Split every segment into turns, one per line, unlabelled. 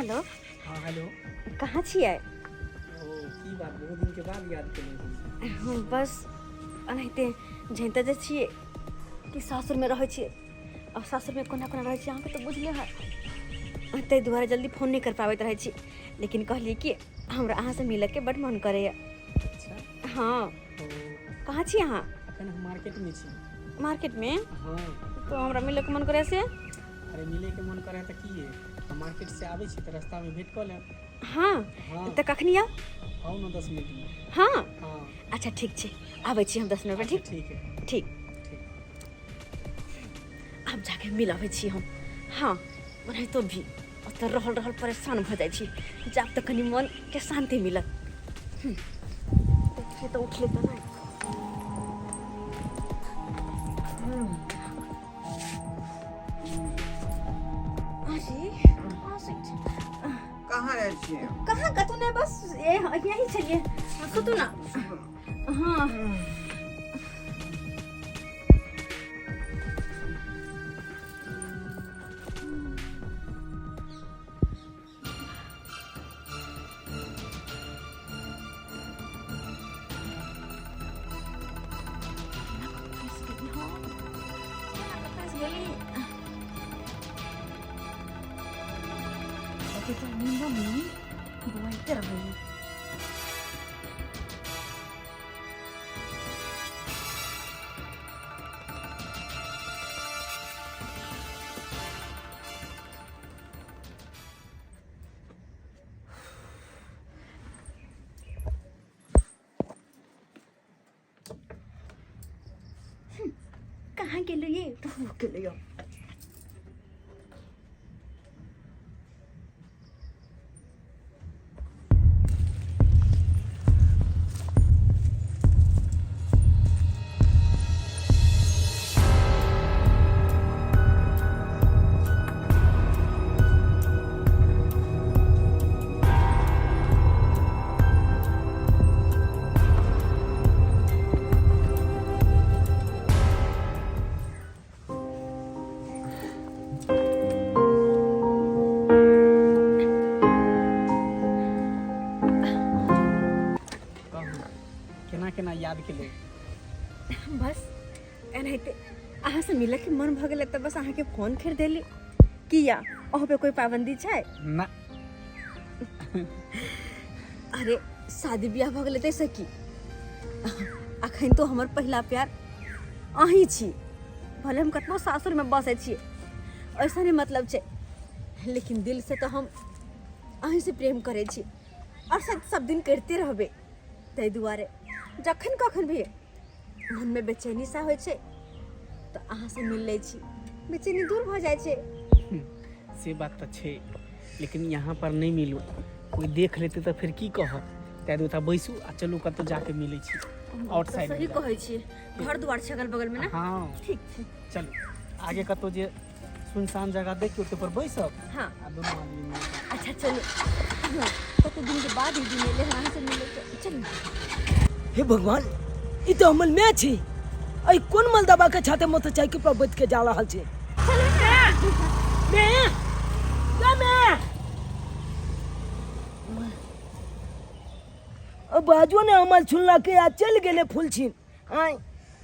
Hello.
हाँ hello.
कहाँ छियै?
ओ की बात, बहुत दिन के बाद याद केलहुँ।
हम बस एनाहिते जनिते जे छियै कि सासुरमे रहै छियै आओर सासुरमे कोना कोना रहै छियै अहाँके तऽ बुझले है, ताहि दुआरे जल्दी फोन नहि कर पाबैत रहै छी, लेकिन कहलियै कि हमरा अहाँसँ मिलऽके बड्ड मन करैए।
अच्छा।
हाँ।
ओ
कहाँ छी अहाँ?
अखन हम मार्केटमे छी।
मार्केटमे?
हाँ।
तो हमरा मिलऽके मन करैए से?
अरे मिलैके मन करे तऽ की है, हम मार्केट से आबै छी तऽ रास्तामे भेंट कऽ लेब।
हाँ।
हाँ।
तऽ कखनी आउ?
आउ ने 10 मिनटमे।
हाँ।
हाँ।
अच्छा ठीक छै, आबै छी हम 10 मिनटमे।
अच्छा,
ठीक?
ठीक है।
ठीक।
ठीक।
आब जाके मिल अबै छी हम। हाँ, ओनाहितो भी ओतऽ रहल रहल परेशान भऽ जाइ छी, जाब तऽ कनि मनके शान्ति मिलत। देखिए तऽ उठले तऽ नहि। अरे कहाँ से?
कहाँ रहै छियै?
कहाँ कतहु नहि, बस यही छलियै। सुतू ना। हाँ। फँसि गेली हम, केना कऽ फँसि गेली? अभी तऽ नींदोमे बौआइते रहैए। कहाँ गेलै ये? रुक गेलै यौ।
कहू, केना केना याद केलहुँ?
बस एनाहिते अहाँसँ मिलऽके मन भऽ गेलै तऽ बस अहाँके फोन खरीद देली। किया, अहूँ पे कोई पाबंदी छै?
ना।
अरे शादी बियाह भऽ गेलै ताहिसँ की, अखन तो हमर पहिला प्यार अहीं छी। भले हम कतबो सासुरमे बसै छियै, ऐसा नहि मतलब छै, लेकिन दिलसँ तऽ हम अहीँसँ प्रेम करै छी आओर शायद सब दिन करिते रहबै। ताहि दुआरे जखन कखन भी मनमे बेचैनी सा होइ छै तऽ अहाँसँ मिल लै छी, बेचैनी दूर भऽ जाइ छै।
से बात तऽ छै, लेकिन यहाँ पर नहि मिलू, कोइ देख लेतै तऽ फेर की कहत। ताहि दुआरे बैसू आ चलू कतहु जाके मिलै छी आउट
तऽ
साइड।
सही कहै छियै, घर दुआर छै अगल बगलमे ने?
हाँ।
ठीक छै।
चलू आगे कतहु जे सुनसान जगह देख के ओतऽ पर बैसब।
हाँ।
आ दुनू आदमी मिल कऽ।
अच्छा चलू। हाँ, कते दिन के बाद ई दिन एलै हँ अहाँसँ मिलै के। चलू।
हे भगवान, ई तऽ हमर माय छै। एहि कोन मलदबा के छाते मोटरसाइकिल पर बैठ के जा रहल छै? माय, गे माय, ओ बाजो ने हमर सुनलकै आ चलि गेलै फूल छीन। आँय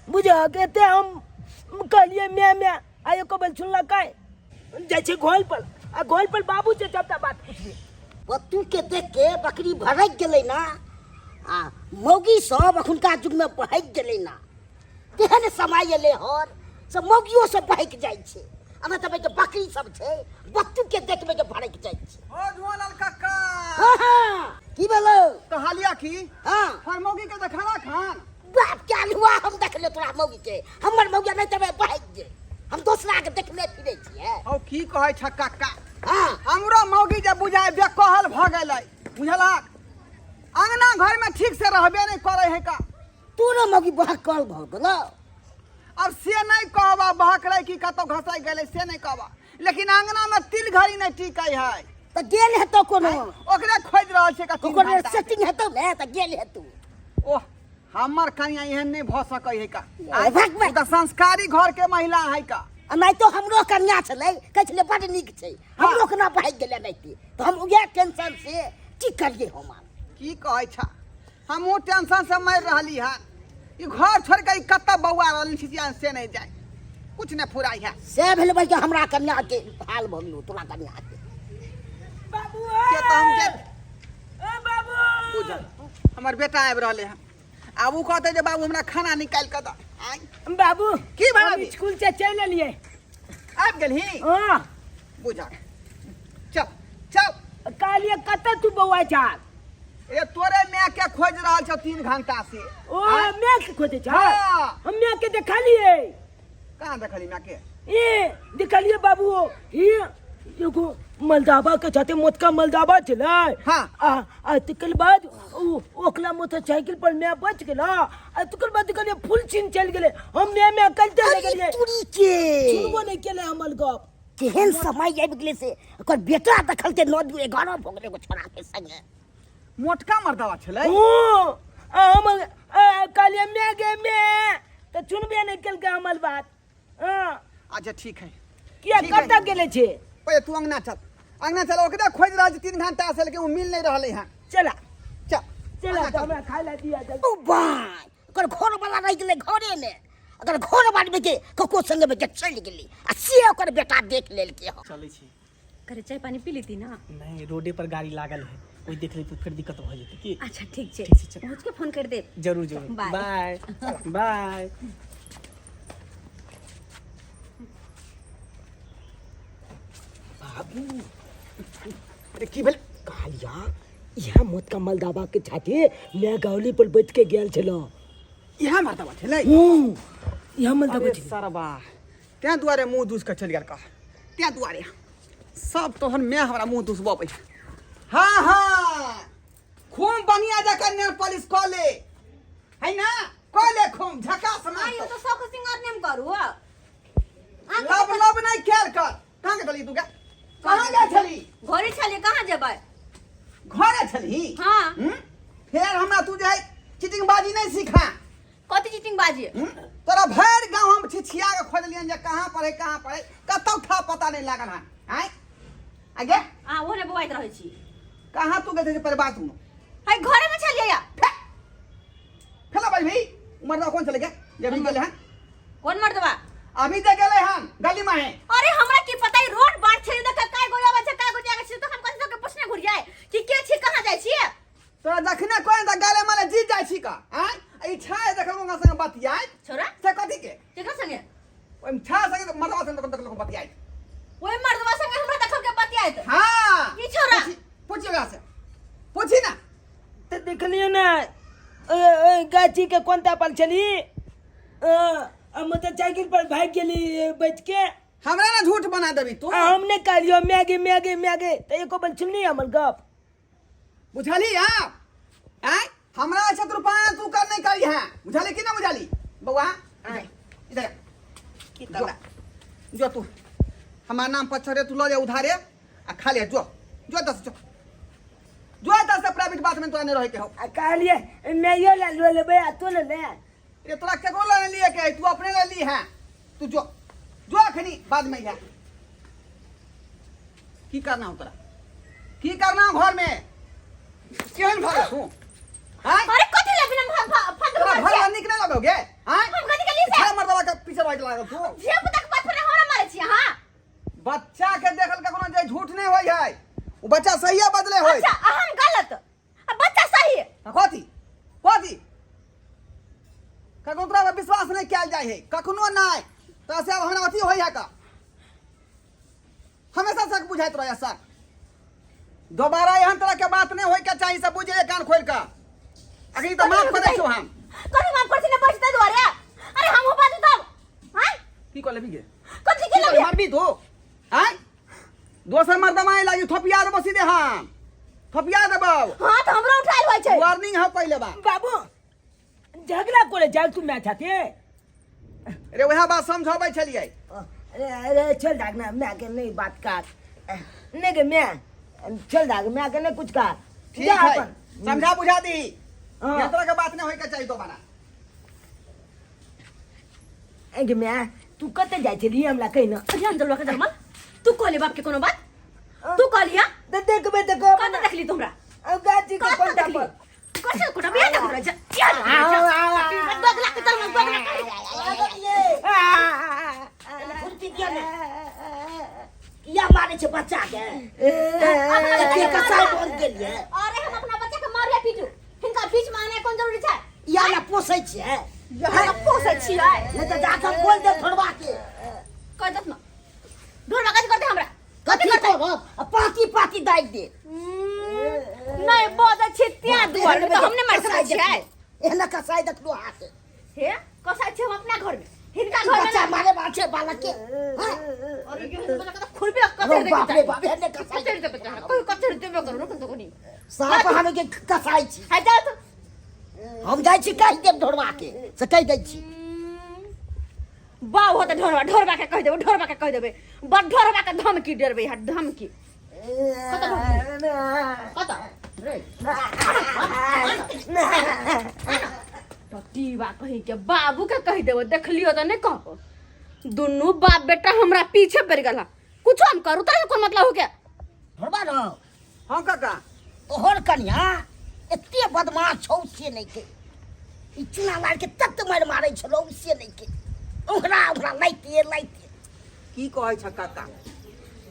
बुझा के हम कहलियै माय माय, आ एको बेर सुनलकै? जाइ छै घोल पर आ घोल पर बाबू से सबटा बात पुछबै।
बत्तू के देख के बकरी भड़क गेलै ना, आ मौगी सब अखुनका युग में बहक गेलै ना। तेहन समय एलै हन सब मौगियो सब बहक जाइ छै। अहाँ सब के बकरी सब छै, बत्तू के देखबे के भड़क जाइ छै।
ओ धुआलाल कक्का।
हाँ हाँ, की भेलौ?
कहलिया की?
हाँ।
हर मौगी के देखला खान?
बाप के अलुआ, हम देखले तोरा मौगी के? हमर मौगिया नहीं तबे बहक गेल, हम दोसरा के देखने फिरे छियै।
हौ की कहै छ कक्का?
हाँ।
हमरो मौगी जे बुझाय बेकहल भ गेलै, बुझलक? अंगना घर में ठीक से रहबे नहीं करे है का।
तोरो मौगी बहकल भ गेलौ?
अब से नहीं कहबा बहकलै कि कतौ घसै गेलै, से नहीं कहबा, लेकिन अंगना में तिल घड़ी नहीं टिकै है।
तऽ गेल हेतौ कोनो,
ओकरे खोजि रहल छै का तीन
ओकर
घंटा।
सेटिंग हेतौ ने तऽ गेल हेतौ।
ओह, हमर कनिया एहन नहीं भऽ सकै है का।
ए, भाग, भाग।
ओ तऽ संस्कारी घर के महिला है का।
आ नहि तो हमरो कन्या छलै, कहै छलै बड नीक छै, हमरो केना भागि गेलै एनाहिते, तऽ हम उएह टेंशन से की करियै हम आब?
की कहै छ, हमहूँ टेंशन से मरि रहली हन। ई घर छोड़ के ई कतऽ बौआ रहल छी से नहि जाय, कुछ नहि फुराइ है।
से भेल भाई हमरा कन्या के हाल भऽ गेलो, तोरा कन्या के।
बाबू
के तऽ हम जे
ओ बाबू
बुझल, हमर बेटा आबि रहले हन, आब ओ कहतै जे बाबू हमरा खाना निकालि कऽ दऽ। आँय
बाबू
की भेल?
हम स्कूल से चलि एलियै।
आबि गेलही?
हाँ।
बुझल, चल चल।
कहलियै कतऽ तू बौआ छाल?
ए तोरे माय के खोज रहल छौ 3 घंटा से।
ओ
आँय?
माय के खोजै छा?
हाँ।
हम माय के देखलियै।
कहाँ देखली माय के?
ए देखलियै बाबू, ई एगो मलदाबा के साथे मोटका मलदाबा छलै।
हाँ।
आ तकर बाद ओ ओकला मोटरसाइकिल पर माय बच गेला, आ तकर बाद देखलियै फुल छीन चलि गेलै। हम माय माय करिते रहि गेलियै,
तुरी के
सुनबो नहि केलै हमर गप।
केहन समय आबि गेलै से ओकर बेटा देखलकै 9 2 11 भऽ गेलै एगो छोड़ा के संगे।
मोटका मर्दावा छलै?
ओ आ हम कहलियै माय गे माय, तऽ सुनबे नहि केलकै हमर बात। हाँ।
अच्छा ठीक है।
किया
ठीक है।
कतऽ गेले छे?
ओए तू अंगना चल, अंगना चल, ओकरा खोज रहल छी 3 घंटा से, लेकिन ओ मिल नहीं रहलै हन।
चला
चल
चला,
अंगना
तऽ
चल।
हमरा खाय लए दिया जल्दी।
ओ बाय, ओकर घर वाला रहि गेलै घरे में, अगर घर बार के कको संगे में चलि गेलै आ से ओकर बेटा देख लेलकै हन।
चलै छी।
करे चाय पानी पी लेती ना?
नहीं, रोडे पर गाड़ी लागल है, कोई देख ले तो फिर दिक्कत हो जेतै की।
अच्छा ठीक छै,
ठीक छै, चल।
पहुँच के फोन कर देब।
जरूर जरूर।
बाय।
बाय बाय।
बाबू
अरे की भेल?
कहलिया इएह मोटका मलदाबा के छाती मैं गावली पर बैठ के गेल छलो।
इएह मर्दाबा छलै?
हूँ, इएह मलदाबा
अरे
छलै।
सरबा, तें दुआरे मुँह दूस के चलि गेल कह, तें दुआरे सब तोहन मैं हमरा मुँह दुसबबै। हाँ हाँ, खूब बढ़िया जकाँ नेल पॉलिश कऽ ले, है ना, कऽ ले खूब झकास।
आइयो
मार
तो शौक सिंगार नेम करू हो।
लब लब नहीं खेल कर। कहाँ गेली तू? गे कहाँ गेल छली?
घरे छलियै, कहाँ जेबै?
घरे छली?
हाँ।
हम्म? फेर हमरा तू जे है चीटिंगबाजी नहीं सिखा।
कथी चीटिंगबाजी?
हम्म? तोरा भरि गाँव हम छिछिया के खोजलियन जे कहाँ पर है, कहाँ पर है, कतौ था पता नहीं लागल हन। आँय आगे
अहाँ ओहने बौआइत रहै छी।
कहाँ तू गेल छली पहिले बात सुनो।
है घरे में छलियै या।
फेला भाई भी मर्दवा कौन चले गया जे अभी गेले हन?
कौन मर्दवा?
अभी जे गेले हन गली में है।
अरे हमरा की पता, ई रोड बाट छै, देख काय गोला बच्चा काय गोटिया के छै, तो हम कथि के पूछने घुर जाय कि के छी, कहाँ जाय छी?
तोरा जखने कोई त गले माले जीत जाय छी का? आँय ई छाय देखल ओकरा संगे बतियाय
छोरा
से कथी के?
केकरा संगे?
ओइ छाय संगे मर्दवा संगे देखल लोग बतियाय।
ओइ मर्दवा संगे हमरा देखल के बतियाइत?
हाँ।
ई छोरा?
पूछी, पूछी ओकरा से, पूछी ना।
तऽ देखलियै ने ओइ गाछी के कोनता पर छली, आ मोटरसाइकिल पर भागि गेली बैठ के।
हमरा ना झूठ बना देबी तू।
आ हम नहि कहलियौ मैगे मैगे मैगे, तऽ एको बेर सुनली हमर गप?
बुझली आप? आँय हमरा ऐसे तो रुपया तू कर नहीं करी है, बुझली कि ना बुझली? बउआ इधर आ।
की
जो, जो तू हमार नाम पर छरे, तू ल जा उधारे आ खा ले। जो जो दस, जो जो दस से प्राइवेट बात में तोरा नहीं रहे के हो।
आ कहलियै मैयो लए लऽ लेबै आ तू लऽ ले।
रे तोरा केकरो लए लिए के है, तू अपने ले ली है। तू जो जो अखनी बाद में है। की करना हो तोरा, की करना हो घर में? केहन घर है तू? आँय?
अरे कथी ले बिना फालतू
तोरा
के
घर
बात
में नीक नहीं लगोगे? आँय?
हम कथी के लिए से?
छह मर्दवा के पीछे बैठ लागल तू।
धिया पुता के बात पर हमरा मारै छी अहाँ?
बच्चा के देखल कखनो जे झूठ नहीं होय है, ओ बच्चा सहिए बदले होय।
अच्छा हम गलत आ बच्चा सही?
कथी कथी कखनो तोरा पर विश्वास नहीं कयल जाय है, कखनो नहीं। तोरा से अब हमरा अथी होय है का हमेशा शक बुझाइत रहे शक। दोबारा एहन तरह के बात नहीं होय के चाही, सब बुझे कान खोल के। अखनी तो माफ कर दै छौ हम।
कथी माफ कर छी ने बैठते दुआरे? अरे हमहूँ बाजू तब? हाँ
की कह लेबी गे?
कथी के लेबी?
मारबी तू? आँय दोसर मर्दमा लागी थोपिया देबो सीधे, हम थोपिया देबो।
हाँ तो हमरो उठायल होइ छै।
वार्निंग है पहिले बार।
बाबू झगड़ा करे जाल तू मैं छाते।
अरे वएह बात समझाबै छलियै।
अरे अरे चल दाग ना, मैं के नहीं बात कर नहीं के मैं चल दाग, मैं के नहीं कुछ कर।
ठीक
जा
है,
अपन।
समझा बुझा दी।
हाँ।
ये तरह के बात नहीं होय के चाहिए दोबारा।
ए के मैं तू कतऽ जाइ छलियै हमरा कहि ना।
ध्यान दलवा के जलमल, तू कहले बाप के कोनो बात? तू कहलिया?
तऽ देखबै तऽ कहब।
कतऽ देखली तोहरा?
आ गाछी के
कतऽ
कोनटा
देखली?
पर।
कसे कोटा बिया देखल रहै छै? बिया देखल रहै छै? बगला के जलमल, बगला के।
खुरपी दिया ने, किया मारे छै बच्चा के? एते कसाई बन गेलियै।
अरे, हम अपना बच्चा के मारिया पीटू, हिनका बीच में आना कोन जरूरी छै?
इएह ने पोसै छियै?
हम पोसै छियै।
नहि तऽ जाके बोल दे थोड़बा के।
कह दत न, ढोलवा कथी करते हमरा?
कथी करब? आ पाती पाती दाबि दे।
नहीं बजै छी त्यां दुआरे, तऽ हम नहि मारि सकै छियै।
एहन कसाई देखलो हाथ?
हे, कसाई छी हम अपना घर में, हिनका घर में
बच्चा
ना।
मारे बाल छै बालक के, हाँ?
अरे, ये बच्चा के खुरपी कचर
अरे बाप रे बाप, एहने कसाई।
कचर देबे कोई, कचर देबे करू न तो कोनी।
साफ हम के कसाई छी।
हाय, जा तो।
हम जाइ छी, कहि देब ढोरबा के, से कहि दै छी।
बाउ होते ढोरबा, ढोरबा के कहि देबै, ढोरबा के कहि देबै। बड़ ढोरबा के धमकी डेरबै हा, धमकी। कतऽ कतऽ रे पटीवा कही के, बाबू के कहि देबै। देखलियो तऽ नहि कहबो। दुनू बाप बेटा हमरा पीछे पड़ि गेल। कुछो हम करू तऽ कोन मतलब हो गया?
ढोरबा रौ।
हाँ काका।
तोहर कनिया एते बदमाश छौ से नहि के, ई चूना लाल के तत मारि मारै छलौ से नहि के, ओकरा ओकरा लाइते लाइते।
की कहै छ काका,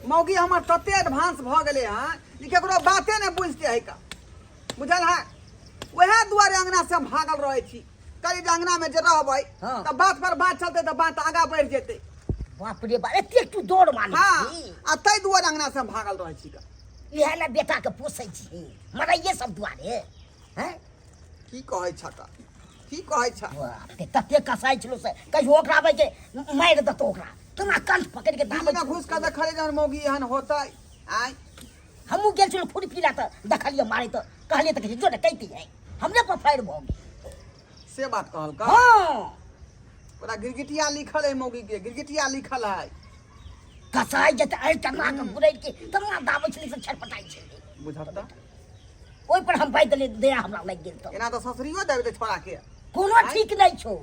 मौगी हमर तते एडवांस भऽ गेलै हँ जे केकरो बाते नहि बुझते है का, बुझल है? वएह दुआरे अंगना से हम भागल रहै छी। कहली जे अंगना में जे रहबै तऽ बात पर बात चलतै तऽ बात आगाँ बढ़ि जेतै।
बाप रे बाप, एते तू दौड़ मानै छी?
आ ताहि दुआरे अंगना से हम भागल रहै छी का।
इएह ने बेटा के पोसै छी मरैये सब दुआरे हैं?
की कहै छ का, की कहै छ?
बाप रे, तते कसाई छलो से कहियो ओकरा आबै के मारि देतो ओकरा, केना कंठ पकड़ि के दाबै।
दिलमे घुसि कऽ देखलियै जहन मौगी एहन होतै आँय।
हमहूँ गेल छलहुँ खुरपी ला तऽ देखलियै मारै, तऽ कहलियै तऽ कहै छै, जो ने कहिती है, हमरे पर फायर भऽ गेल।
से बात कहलका?
हँ।
ओकरा गिरगिटिया लिखल है, मौगी के गिरगिटिया लिखल है।
कसाई जेतै एहि टंगा के गुड़ैर के तना दाबै छलै से छटपटाइ छलै।
बुझत तऽ।
ओहि पर हम बाजि देलियै, दया हमरा लागि गेल तऽ।
एना तऽ ससुरियो देबै तऽ छोड़ा के।
कोनो ठीक नहि छौ,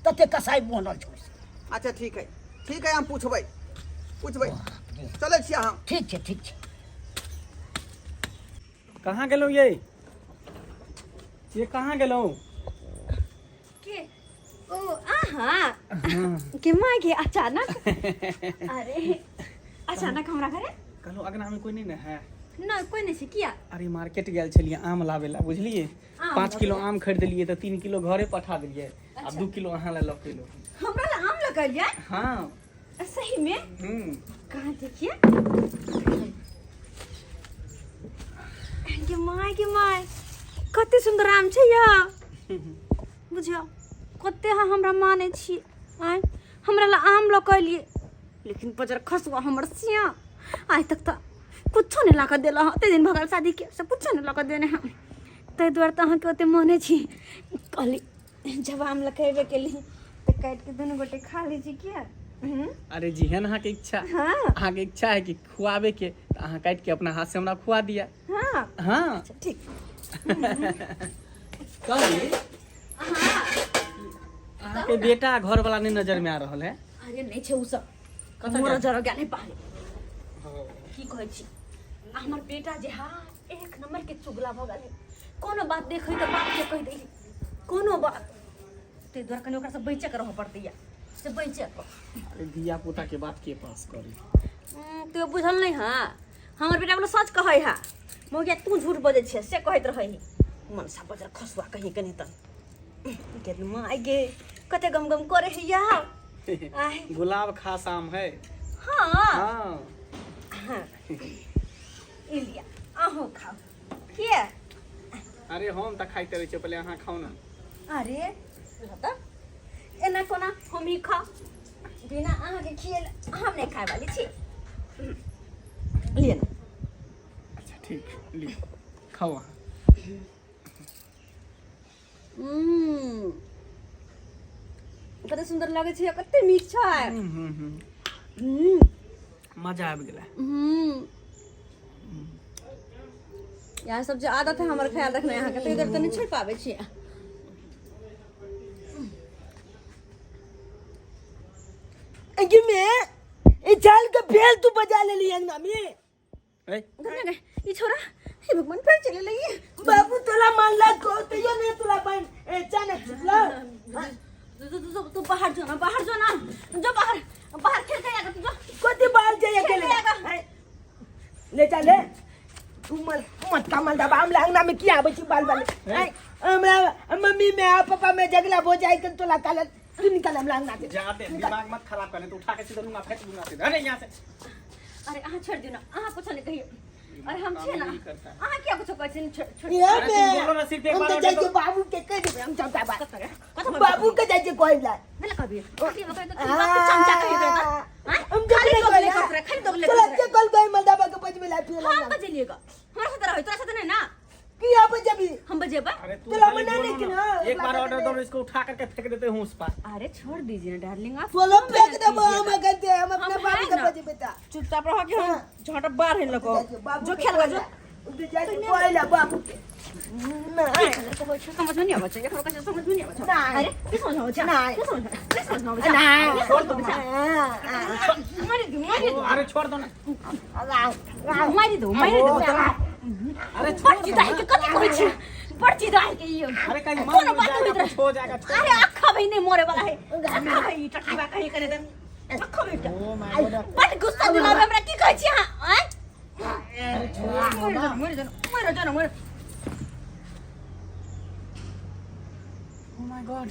तते कसाई बनल छौ से।
अच्छा ठीक है, ठीक है, हम पूछबै पूछबै। चलै छियै हम।
ठीक छै, ठीक छै।
कहाँ गेलहुँ ये? ये कहाँ गेलहुँ?
के ओ आहा के माय के, अचानक, अरे अचानक हमरा घरे?
कहलहुँ अगनामे कोई नहीं ने है?
नहि, कोई नहि छै। किया?
अरे, मार्केट गेल छलियै आम लाबे ला, बुझलियै?
आम
5
लाबै
किलो
ला?
आम खरीदलियै तऽ 3 किलो घरे पठा देलियै आ 2 किलो अहाँ लए लऽ के एलहुँ।
हमरा ला आम लगलियै?
हाँ।
सही में?
हम्म।
कहाँ देखिए? गे my, गे माय, कते सुन्दर आम छै या। बुझियौ कते अहाँ हमरा मानै छी। आँय, हमरा ला आम लऽ कऽ एलियै, लेकिन बजर खसुआ हमर सिया आइ तक तऽ कुछो नहि लऽ कऽ देलऽ हँ। एते दिन भऽ गेल शादीके, से कुछो नहि लऽ कऽ देने हँ। ताहि दुआरे तऽ अहाँके ओते मानै छी। कहली जब आम लऽ कऽ अयबे केली तऽ काटि कऽ दुनू गोटे खा लै छी। किया? हम्म?
अरे, जेहन अहाँके इच्छा। अहाँके इच्छा है कि खुआबे के तऽ अहाँ काटि के अपना हाथ से हमरा खुआ दिया। हाँ।
अच्छा, ठीक।
कहली अहाँके बेटा घर वाला नहीं नजर में आ रहल है?
अरे, नहि छै ओ सब।
कतऽ
मोर
गेल?
जर गेल है बाहरे। की कहै छी, आ हमर बेटा जे हा एक नंबर के चुगला भऽ गेल है। कोनो बात देखै तऽ बाप के कहि दै है, कोनो बात। ताहि दुआरे कनि ओकरासँ बचि कऽ रहऽ पड़तै या से बचि कऽ।
अरे, धिया पुता के बात के पास करी?
तू बुझल नहि हँ, हमर बेटा बोले सच कहै हा, मौगिया तू झूठ बजै छियै, से कहैत रहै है। मनसा बजर खसुआ कहीं कनि तऽ गे माय गे, कते गम गम करे है या। आय।
गुलाब खास आम है।
हाँ।
हाँ।
हाँ, ई लिया, अहूँ खाउ। किया?
अरे, हम तऽ खाइते रहै छियै, पहिले अहाँ खाउ ने।
अरे तऽ एना कोना हम ही खाउ? बिना अहाँके खिएल हम नहि खाय वाली छी। लिअ ने।
अच्छा ठीक, लिअ, खाउ अहाँ।
कते सुन्दर लगै छै, कते मीठ छै।
हम्म, हम्म, हम्म। मजा आबि गेलै।
इएह सब जे आदत है हमर ख्याल रखनाइ अहाँके, तऽ इधर तऽ नहि छोड़ि पाबै छी।
गे में ई चाल के बेल तू बजा लेली अंगना में।
ए,
गए ई छोरा, हे भगवान, फिर चले लगी।
बाबू तोला मानला को तो यो नहीं तोला बन ए चाने छुटला।
तू तू तू तू बाहर जो ना, बाहर जो ना, जो बाहर, बाहर खेल के आएगा तू, जो।
कोती बाहर जाइए अकेले?
खेल।
ले जा ले तू, मल मत का मल दबा। हमरा अंगना में किया आबै छी बाल बाल? हमरा मम्मी में आ पापा में झगड़ा हो जाए कन तोला काल। तू निकल हमरा अंगना से।
जा दे, दिमाग मत खराब करने तो उठा के सीधा लूंगा, फेंक दूंगा सीधा। अरे, यहाँ से।
अरे, अहाँ छोड़ दियो ना, अहाँ कुछ नहीं कहियो। अरे, हम छियै ना।
नहीं करता है।
अहाँ किया कुछो कहै छियै? छोड़ छोड़।
ये
अरे, तुम
में
बोलो ना, सिर्फ एक
हम
बार
तो
order
जाइ
दो।
छियै बाबू के कहि देबै हम सबटा बात।
कत रे? कत
बाबू के जाइ छियै कहै ला।
देला कभी कथी में कहै तो बाप के चमचा कहियो तो, हां?
हम
खाली
जब
दोगले करत रहे, खाली दोगले
चला
करत
के
रहे।
कल गए मलदाबा के बजबे ला फिर।
हम बजेलिएगा? हमरा साथ रहै, तोरा साथ नहीं ना।
की आप जबी?
हम बजेबै।
अरे, तू
चलो,
खाली
मना
बोलो
नहीं कि
ना।
ना,
एक बार
लगा
ऑर्डर
दे।
दो, इसको उठा करके फेंक देते हूँ उस पार।
अरे, छोड़ दीजिए ना डार्लिंग, आप
चलो,
कम
फेंक
मेहनत
देबो हम।
कीजिएगा।
अगर हम अपने
हम
बाबू
हैं
के
ना।
बजबे ता।
चुपचाप रहो कि हम झांटा बाहर है लगो।
बाबू
जो
के
खेल जो।
कहै ला। जाइ छियै कहै ला बाबू के। नहीं।
समझ में नहीं आवा चाहिए, कैसे समझ में नहीं आवा चाहिए?
नहीं।
अरे, की समझ में आवा चाहिए?
नहीं।
की समझ में, की समझ में आवा चाहिए?
नहीं।
की समझ में आवा चाहिए? मारी दो, मारी दो।
अरे, छोड़ दो ना।
मारी दो, मारी दो।
अरे,
बड़
छोड़ दो
जिद है
ना।
के, कथी कहै छी, बड़ जिद है के ई।
अरे, कहीं
कोनो
मर
बात
जाएगा,
होइत रहे।
कुछ हो जाएगा, छोड़।
अरे, अखा भाई नहीं मरे वाला है, अखा भाई टटकीबा कहीं करे दे, अखा भाई।
ओ my God.
बड़ गुस्सा दिलाबे हमरा। की कहै छी अहाँ? आँय, मरि जानो, मरि जानो, मरि जानो, मरि।
ओ my God.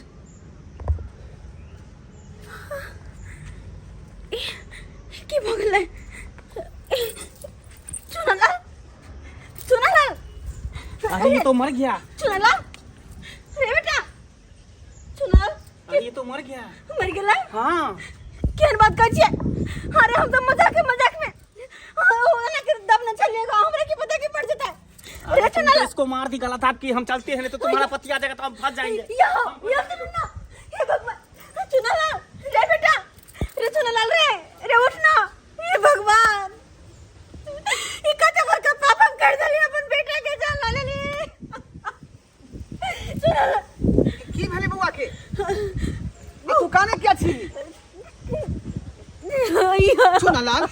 की भऽ गेलै? चुनालाल, चुनालाल।
अरे, ये तो मर गया।
चुनालाल रे बेटा, चुनालाल।
अरे, ये तो मर गया।
मर गेलै?
हाँ।
केहन बात कहै छियै? अरे, हम तऽ मजाक मजाक में ओना के दबने छलियै, हमरा की पता की पड़ जेतै।
अरे,
रे
तुम तो
चुनालाल।
इसको मार दी, गलत आपकी। हम चलते हैं, नहीं तो तुम्हारा पति आ जाएगा तो हम फंस जाएंगे।
यहाँ यहाँ से ना, हे भगवान! चुनालाल रे बेटा, रे चुनालाल रे, रे उठ ना। हे भगवान, ई कते बड़का पाप हम कर देली, अपन बेटा के जान ला लेली। चुनालाल।
की भेलै बौआ के? आ तू काने किया छी? चुनालाल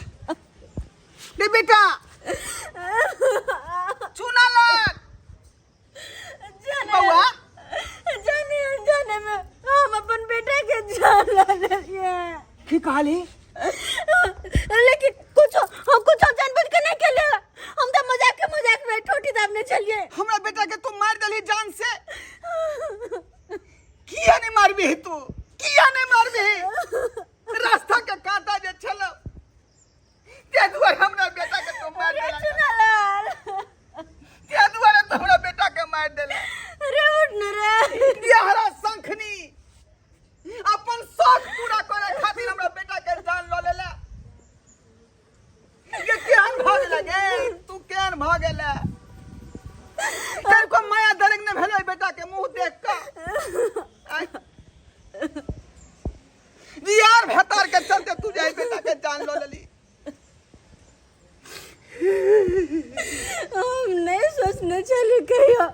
रे बेटा, चुनालाल बौआ।
जाने अनजाने में हम अपन बेटा के जान ला लेलिए।
की कहली?
लेकिन कुछ हम कुछ जानबूझ के नहीं केलिए, हम तो मजाक के मजाक में ठोटी दाबने चलिए।
हमरा बेटा के तू मार देली जान से। किया नहीं मारबी तू? किया नहीं मारबी? रास्ता के कांटा जे छल, ते दुआरे हमरा बेटा के तू मार
अरे
देला।
चुनालाल।
ते दुआरे तू हमरा बेटा के मार देला।
अरे, उठ न रे।
बिहारा शंखनी अपन शौक पूरा करे खातिर हमरा बेटा के जान ल लेला। ये केहन भऽ गेला गे? तू केहन भऽ गेला? तेरे को माया दरग ने भेलै बेटा के मुंह देख कऽ? आँय? यार भेतार के चलते तू जाई बेटा के जान ल लेली।
हम नहीं सोचने चले कहियो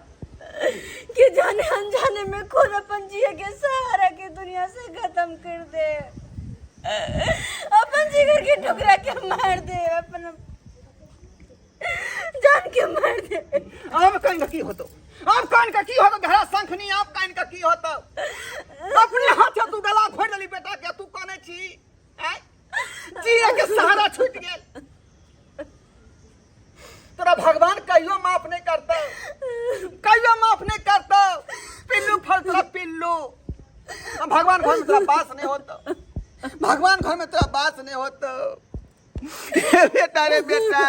कि जाने अनजाने में खुद अपन जिए के सहारा के दुनिया से खत्म कर दे, अपन जिगर के टुकड़ा के मार दे, अपन जान के मार दे।
आब कान का की होतो? आब कान का की होतो? घड़ा शंखनी, आब कान का की होतो? अपने हाथे तू गला खोड़ देली बेटा के, तू काने छी? आँय? जिए के सहारा छूट गेल तोरा। भगवान कहियो माफ नहीं करता, कहियो माफ नहीं करता। पिल्लू फल तोरा पिल्लू। हम भगवान घर में तोरा बास नहीं होता, भगवान घर में तोरा बास नहीं होता। बेटा रे, बेटा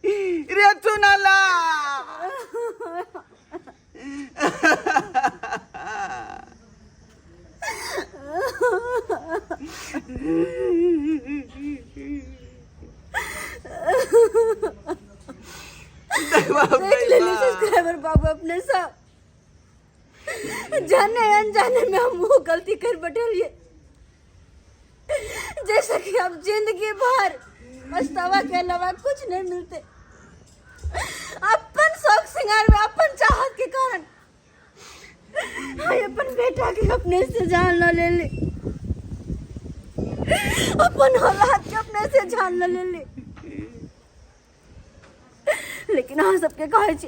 रे, चुनाला।
देख लेली सब्सक्राइबर बाबू अपने सब, जाने अनजाने में हम वो गलती कर बैठलिए जैसा कि अब जिंदगी भर पछतावा के अलावा कुछ नहीं मिलते। अपन शौक सिंगार में, अपन चाहत के कारण हाय अपन बेटा के अपने से जान न ले ली। अपन औलाद के अपने से जान ल लेली। लेकिन अहाँ सबके कहै छी,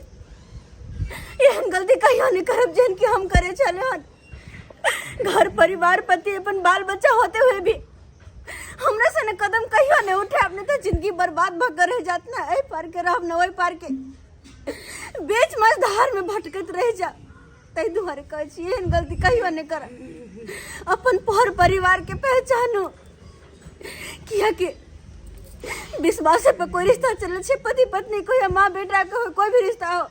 एहन गलती कहियो नहीं करब जेहन कि हम करे छले हन। घर परिवार पति अपन बाल बच्चा होते हुए भी हमरा से कदम कहियो नहीं उठायब, नहीं तो जिंदगी बर्बाद भऽ के रह जात ना, एहि पार के रहब ना ओहि पार के, बीच मझधार में भटकैत रह जा। ताहि दुआरे कहै छी एहन गलती कहियो नहीं करब, अपन पर परिवार के पहचानो, कियाकि विश्वास पे कोई रिश्ता चले छे, पति पत्नी को या माँ बेटा को हो, कोई भी रिश्ता हो,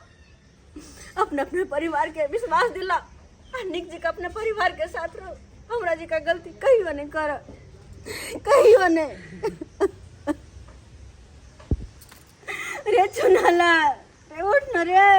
अपने अपने परिवार के विश्वास दिला आ निक जी का अपने परिवार के साथ रहो। हमरा जी का गलती कहियो नहीं कर, कहियो नहीं। रे चुनाला रे, उठ न रे।